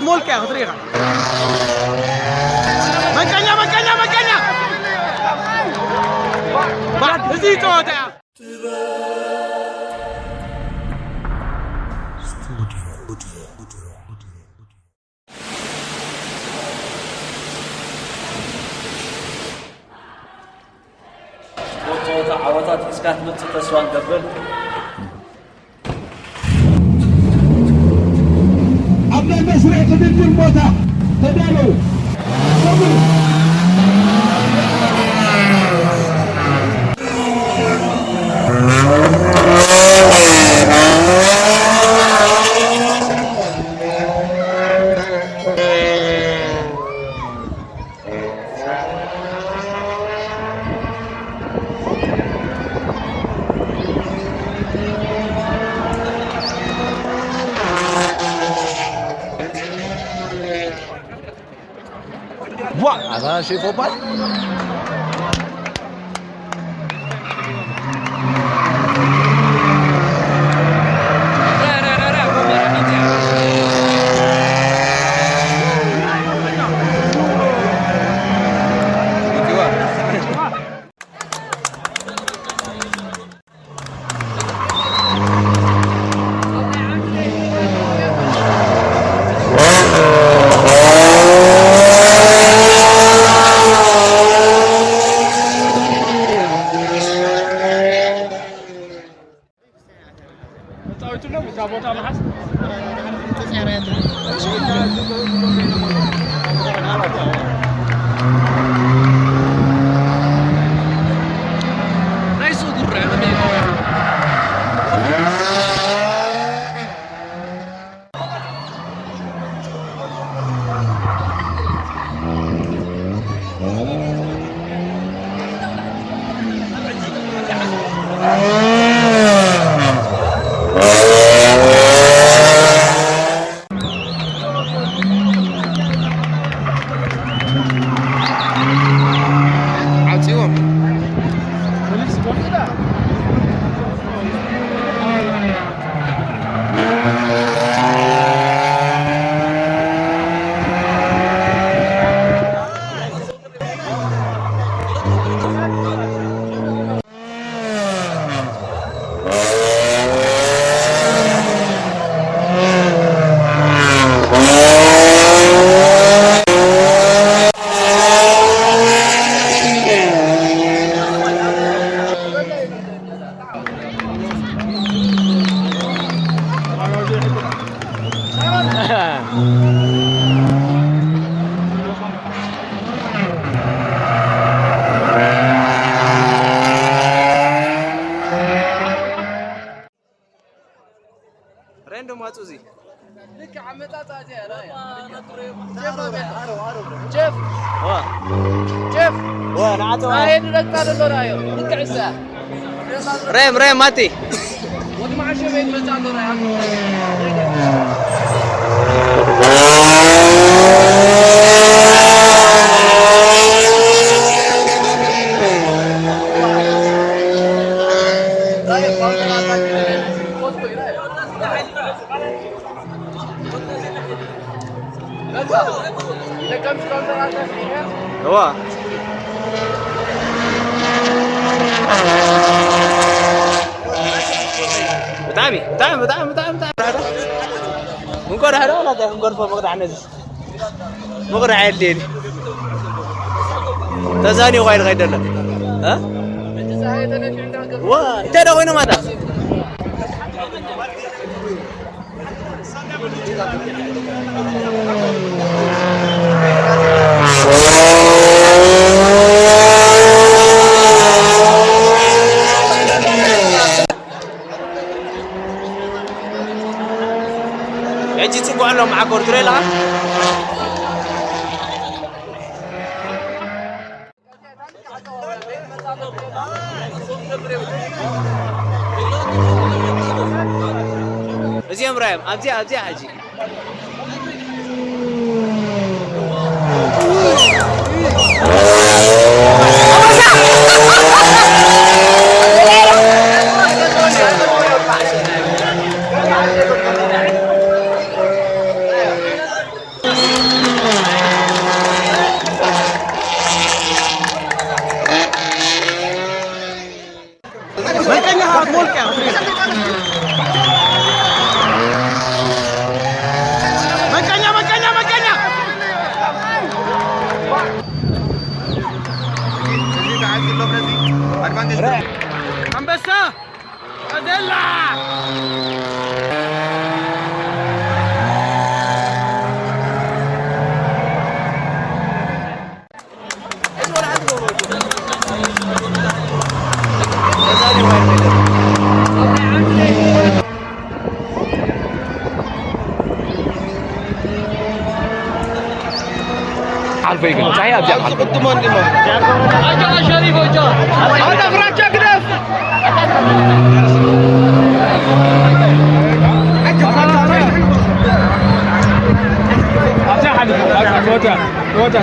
ሞልካ ክትሪኻ። መቀኛ፣ መቀኛ፣ መቀኛ። ባ-፣ እዚ ጸወታ እያ። ስፖርት ጸወታ ዓወታት ሒዝካ ትመጽእ ተስፋ ንገብር። ኣብ ናይ መስርዕ ቅድድም ቦታ ተዳለዉ። ዋ! ኣታ ሼፍ ኦፓል? ዓጽዎም። ሬንዶ ማጹዚ። ልክ ኣመጻጽኣ እዚኣ እያ። ጀፍ ኣበል። ጀፍ። ዋ። ጀፍ። ዋ፣ ንዓቶ። ኣየ ንረግጣ ዘሎ ራዮ። ልክ ዕሳ። ሬም፣ ሬም፣ ማቲ። ወዲ መዓሸ ቤት መጻ ኣሎ ራዮ። ራዮ፣ ኳንትራ ኣታኪ ራዮ። እዋ። ብጣዕሚ፣ ብጣዕሚ፣ ብጣዕሚ፣ ብጣዕሚ፣ ብጣዕሚ ዳህዳ። እንኮ ዳህዳ ወላ እንታይ ክንገድፎ መቕጣዕ ነዚ። መቕጣዕ የድልየኒ። ተዛኒቑ ኣይልኸይድ ዘሎ። እ? ዋ፣ እንታይ ዳ ኮይኖም ኣታ? ሕጂ ጽቡቕ ኣሎ መዓኮር ትርኢ ኣለኻ? እዚኦም ራዮም ኣብዚኣ ኣብዚኣ ሕጂ ጸሓይ ኣብዚኣ ትሓልፍ። ኣብዚኣ ሓልፍ። ኣብዚኣ፣ ወዲያ፣ ወዲያ።